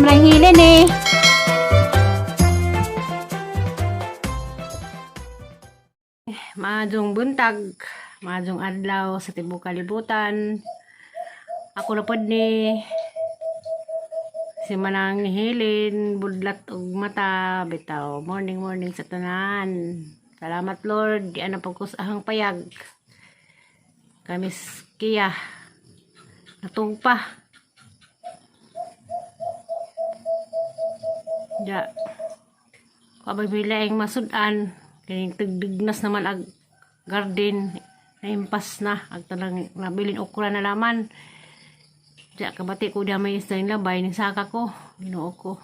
Manang Helen eh. Maadjong buntag, maadjong adlaw sa tibuok kalibutan. Ako na pod ni si Manang Helen, budlat og mata, bitaw. Morning, morning sa tanan. Salamat, Lord, di ana pagkus ahang payag. Kamis kiya. Natugpa. Ja. Kabay bilaing masudan, kining tigdignas naman ag garden, naimpas na ag tanang nabilin okra na laman. Diya kabati ko diya may isda yung labay ning saka ko, Ginoo ko.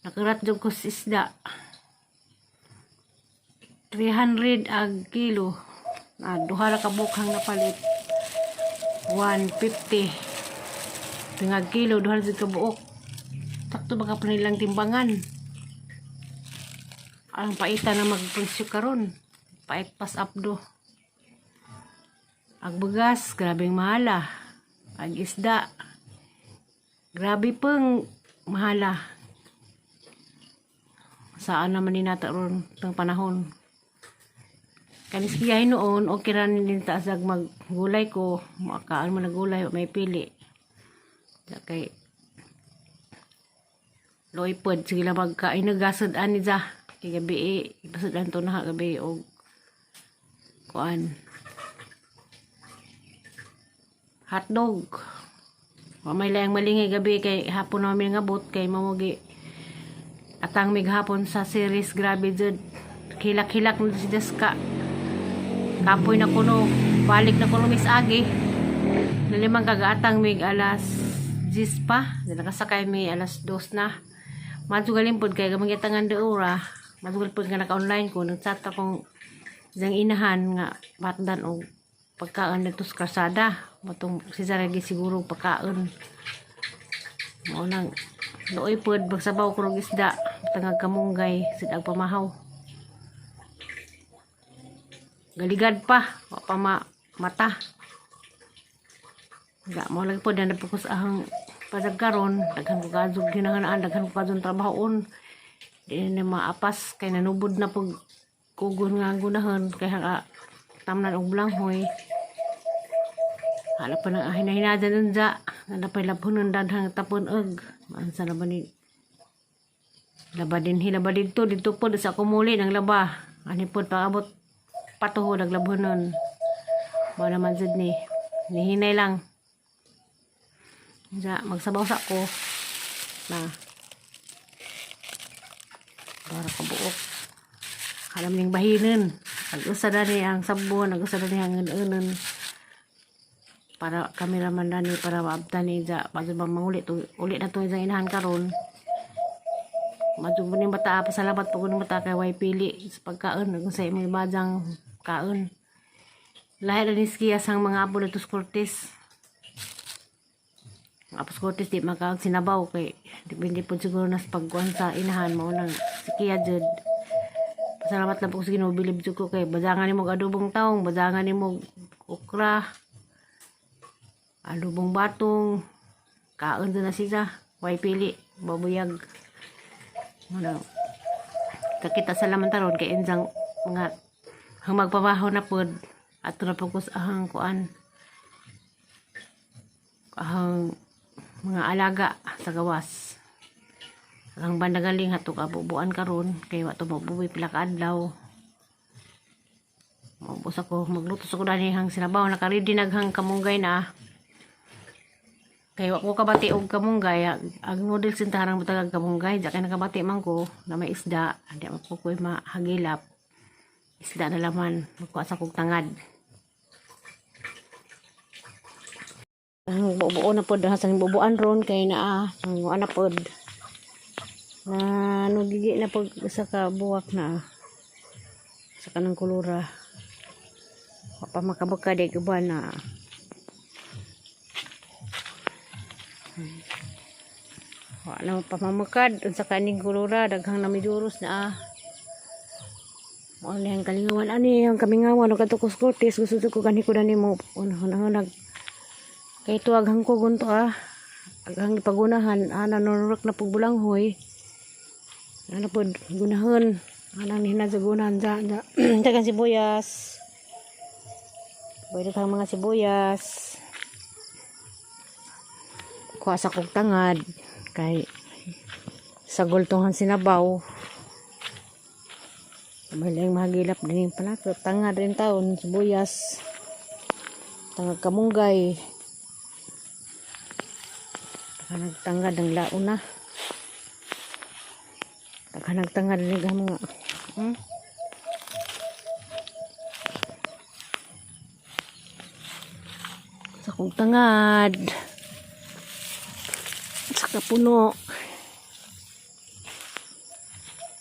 Nakarat jud ko sa isda. 300 ag kilo. Na duha ra ka bukhang napalit. 150. Tingag kilo duha ra jud ka buok. Sakto ba ka pa nilang timbangan? Ang paita na magpresyo karon. Pait pas updo. Ang bugas, grabeng mahala. Ang isda, grabe pong mahala. Saan naman ni nata ron itong panahon. Kanis kiyahin noon, okay ra din taas ag maggulay ko. Makaan mo na gulay, may pili. Kay loy pod sige lang magkain nagasad ani za kay gabi eh, ipasad to na gabi og kuan hotdog. Wa may laing malingay gabi kay hapon namin ngabot kay mamugi atang mig hapon sa series. Grabe jud, hilak-hilak na si Deska. Kapoy na kuno, balik na kuno mis agi nalimang kagaatang mig alas 10 pa. Di nakasakay mi alas 2 na. Madyo pod kay gamangyatangan de ora. Madyo pod nga naka-online ko, nag-chat akong isang inahan nga batdan og pagkaon dito sa kalsada. Matong si Zaragi siguro pagkaon. Mao nang luoy pod magsabaw ko og isda, tangag kamunggay, sid ang pamahaw. Galigad pa, wa pa ma mata. Ga mo lagi pod na napukos ang padagkaron, daghan ko kadtong ginahanaan, daghan ko kadtong trabahoon. Di na maapas kay nanubod na pag kugon nga ang gunahon kay haka tamnan og blanghoy. Hala pa nang hinahinada nun ja. Hala pa labhonon daghang tapon og. Maansa na ba ni laba din hilaba dito dito po sa kumuli ng laba. Ani po paabot patuho naglabhonon. Mao naman jud ni. Nihinay lang. Ja, magsabaw sa ko. Na. Para kabuok. Alam ning bahinin. Ag-usa na ni ang sabon, ag-usa na ni ang unon. Para kameraman na ni para maabtan ni ja. Padyo ba mangulit to, uli na to isang inahan karon. Madyo mo ning bata, pasalamat po ko ning bata kay way pili sa pagkaon kung sa imong bajang kaon. Lahi na ni siya sang mga apo dito sa Cortes. Ang apo sa Cortes di makaon sinabaw kay depende po siguro na sa pagkuhan sa inahan mo nang si Kia jud. Pasalamat lang po sa Ginoo, bilib jud ko kay bajangan nimo og adobong taong, bajangan nimo og okra, adobong batong, kaon na siya, way pili, babuyag. Muna, kakita sa laman taron kay enzang mga hang magpabaho na pod ato na po ko sa ahang kuan ahang mga alaga sa gawas. Ang bandagaling hato ka bubuan karon kay wa to mabubuy pila ka adlaw. Maubos ako magluto sa ko dani hang sinabaw, naka-ready naghang kamunggay na. Kay wa ko kabati og kamunggay, ang noodles intaharang butag kamunggay, di kay nakabati man ko na may isda, di man ko ko'y mahagilap. Isda na laman, magkuha sa kog tangad. Ang bubuo na pod sa bubuan ron kay naa ang ana pod na nugigi na pag sa ka buwak na sa kanang kulura. Wa pa makabaka di uban na. Wa na pa mamakad unsa kaning kulura, daghang namiduros na ah. Mao ni ang kalingawan ani ang kamingawan og kadto ko sa Cortes, gusto ko gani ko dani mo unang nag kay tuwag hang ko gunto ah. Ang ipagunahan ana norak na pagbulanghoy. Ano po gunahon. Anang nihina sa gunahan sa dagan sibuyas. Pwede kang mga sibuyas. Kuha sa kog tangad kay sagol tong sinabaw. Mahilang mahagilap din yung panato. Tangad rin taon, sibuyas. Tangad kamunggay. Nagtangad ang laon na. Nagtangad din ang mga. Sa kong tangad. Sa kapuno.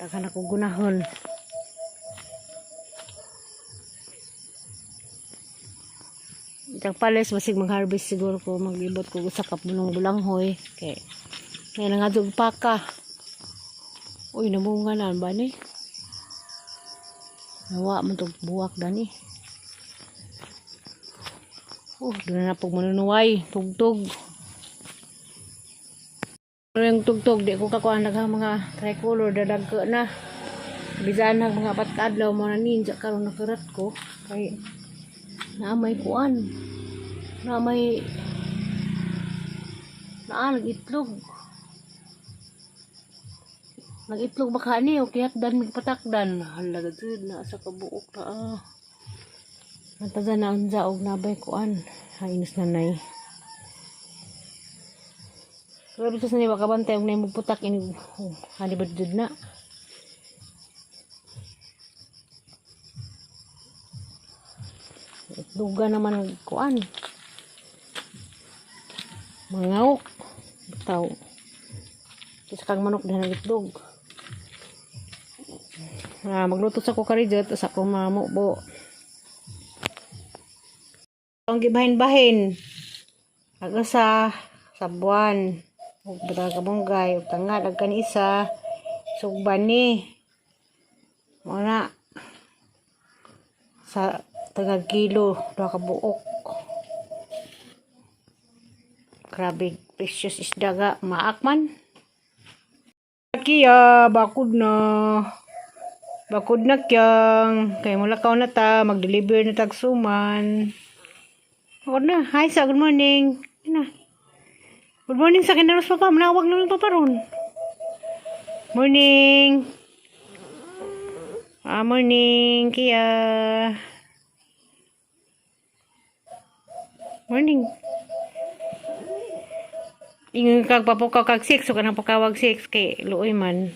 Daghan ako gunahon. Itang pales, basig mag-harvest siguro ko, mag-ibot ko sa kapunong bulanghoy. Kay, ngayon nga dug paka. Uy, namunga na ba ni? Nawa man tog buwak dani. Oh, doon na pag manunuway, tugtog. Ano yung tugtog, di ko kakuha naghang mga tricolor, dadagko na. Bisan na mga apat ka adlaw mo na ninja karon nakarat ko. Kay naa may kuan. Naa may naa nag-itlog. Nag-itlog ba ka ni o kihatdan magpatakdan. Hala gud na sa kabuok na ah. Nataga na unsa og nabay kuan. Hainos na nay. Grabe sa ni kabantay og nay putak ini oh, hani ba jud na. Itluga naman kuan. Mangaok. Bitaw. Isa kang manok diha nag itlog. Ah, magluto sa ko karidjot sa ko mamubo. Ang gibahin-bahin. Ag-usa sa buwan. Ug butang kabunggay, ug tangad ag kanisa. Sugban ni. Mao na sa tagag kilo, duha ka buok. Grabe, precious isda ga, maak man. Kiya, bakod na. Bakod na kyang. Kay mulakaw na ta, mag-deliver na tag suman. Bakod na. Hi sa, good morning. Yan na. Good morning sa kinaros papa. Manawag na lang papa ron. Morning. Ah, morning, Kia. Morning. Ingon kag papukaw kag 6, so kanang pukawag 6 kay luoy man.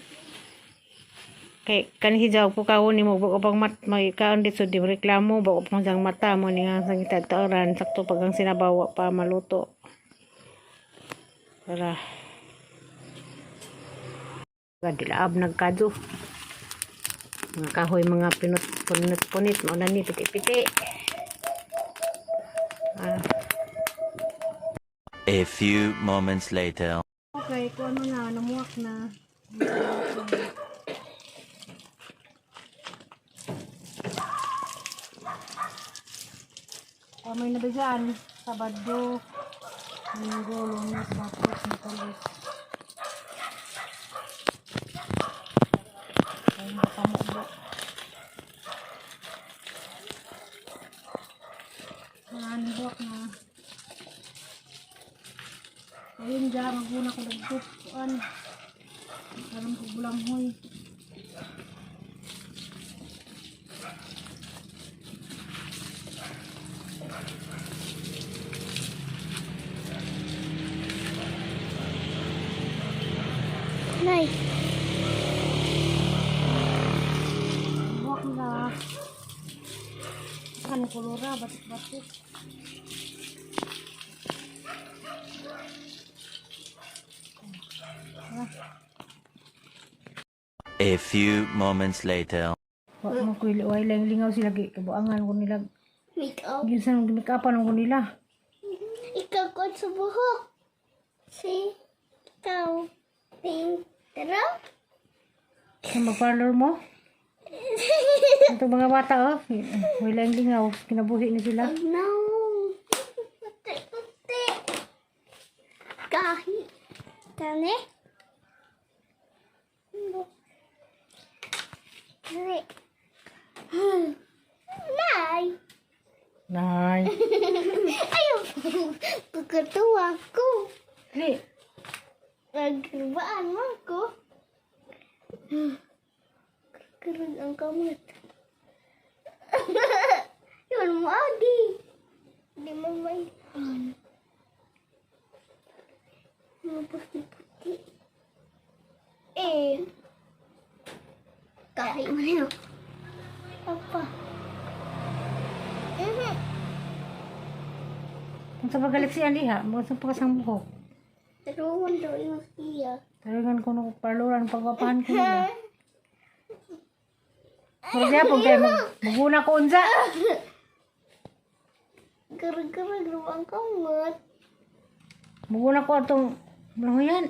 Kay kani si Jaw pukawon nimo bago pang mat may kaon dito di reklamo bago pang sang mata mo ni nga sang itataoran sakto pag ang sinabawa pa maluto. Tara. Gadilaab nagkadyo. Mga kahoy mga pinot punit punit mao na ni piti-piti. Ah. A few moments later. Okay, kung ano na, namuak na. O, may nabigyan. Sabado, Linggo, Lunes, Martes, Miyerkules. Ayun, baka maubo. Ayan, buwak na. Ayun dyan, maguna ko nagtut. Kuan. Karon ko bulanghoy. Nay, Buwak na. Kan kulura, batik-batik. A few moments later. Wa mo ko way lang lingaw sila gi kabuangan ko nila. Make up. Ginsan gimikapan ko nila. Ikaw ko sa buhok. Si, ikaw. Pink. Tara. Sa mag-parlor mo? Itong mga bata oh. Way lang lingaw kinabuhi ni sila. No. Puti, puti. Kahi. Tani? Dali. Nay! Nay. Ayaw! Pagkatuwa ko. Dali. Nagbaan mo ko. Karag ang kamot. Yun mo, agi. Di mo may... Mga puti-puti. Eh. Kahit mo na yun. Apa. Mhm. Kung sa pagkaliksian diha, mo sa pagkasang buhok. Taruhan daw yung iya. Talagang kuno parluran pagwapahan ko nila. Pero siya pag kayo maguna ko unsa. Gara-gara ang kamot. Maguna ko atong yan.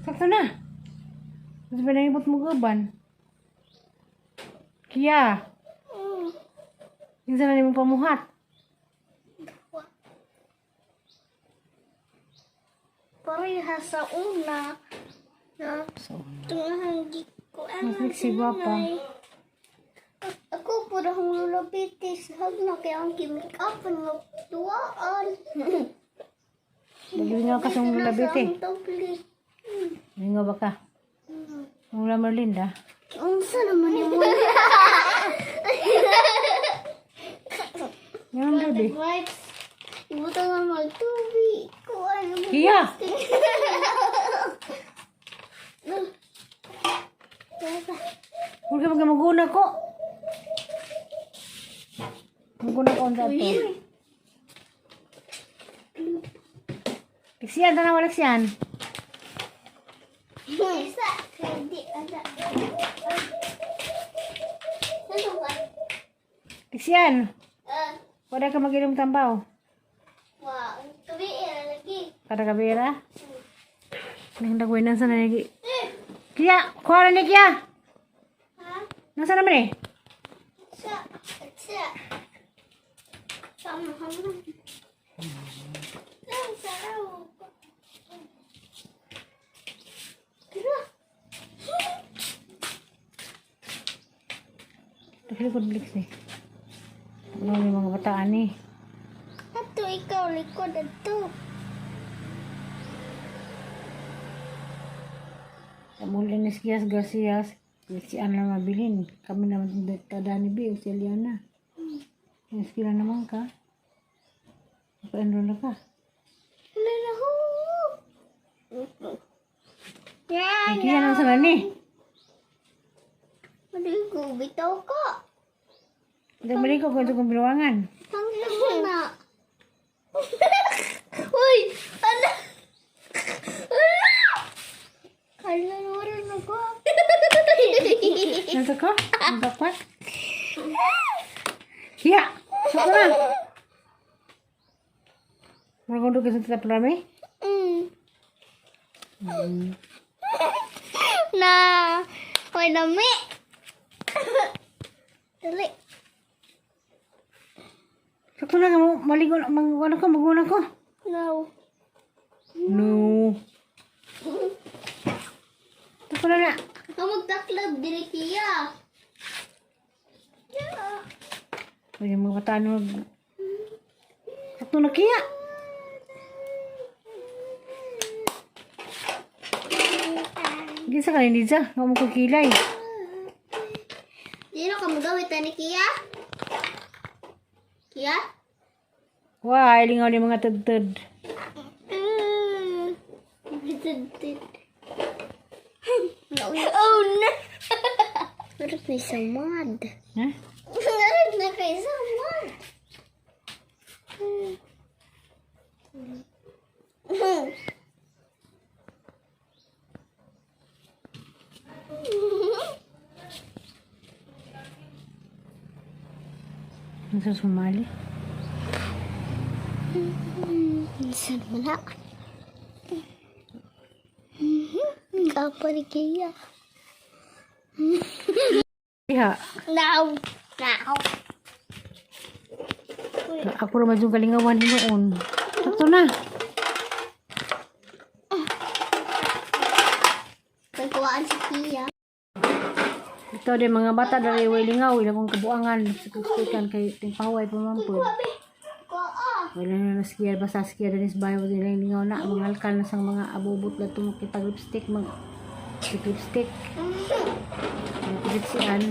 Sakto na. Mas pinangibot mo gaban. Kiya, kinsa na nimo pamuhat? Pareha sa una na So, tunghang ko Mas nagsiba pa. Ako puro akong lulabitis. Hag na kaya ang gimmick up ang tuwaan. Naglingaw ka sa lulabit eh. eh. Lingaw ba ka? Mula Merlinda. Unsa naman yung Yan gabi. Wipes. Ibutang nga magtubig. Kuan mo. Kiya! Huwag ka maguna ko. Maguna ko ang dato. Liksiyan, tanawa liksiyan. Isa, hindi, ada. Ano ba? Liksiyan. Ah, Wala ka mag-inom tambaw. wow, tubig era lagi. Kada kabira. Nang dagway nasa na nigi. Kiya, kuha na ni Kiya. Ha? Nasa naman eh? Sa, sa. Sama kami. Sa, sa. Tara. Nakalikod bliks eh. Ano yung mga bataan eh. Ato ikaw likod ato. Muli ni Sias Garcias, liksian na mabilin. Kami naman kada ni B, o si Eliana. Yung sila naman ka. Naka-enroll na ka. Ano na ho? Yan. Ay, kaya nang sa ni. Maligo, bitaw ko. Hindi mali ko kung ito kong binuangan. Tanggal mo na. Uy! Ala! Ala! Ala, wala na ko. Nasa ko? Ang bakwa? Hiya! Sakto na! Mura kong dugay sa tita Plame? Na, may dami. Dali. Sakto na mo, maligo na, mag, ano ko, maguna ko. No. No. Sakto na na. Ako magtaklab, dili kiya. Yeah. Uy, yung mga bataan mo. Sakto na kiya! Ginsa ka ni Liza? Nga mo kukilay. Dino ka magawit ani kiya? Kiya? Wah, lingaw ni mga tudtud. Oh no! Meron na isang mod. Ha? Meron na kay isang mod. Nasa sumali? Minsan mo na. Kapag kaya. Iha. Now. Now. Ako ra man yung kalingawan hinuon. Sakto na. Nagkuhaan si Kia. Ito din mga bata dari way lingaw ilang kong kabuangan sa kustikan kay tingpahuway pa man po. Kuha. Wala na na skiya basta skiya din is bayo nila yung lingaw na mga alkal na sang mga abubot na tumok kitag lipstick mga lipstick. Mga pitsian.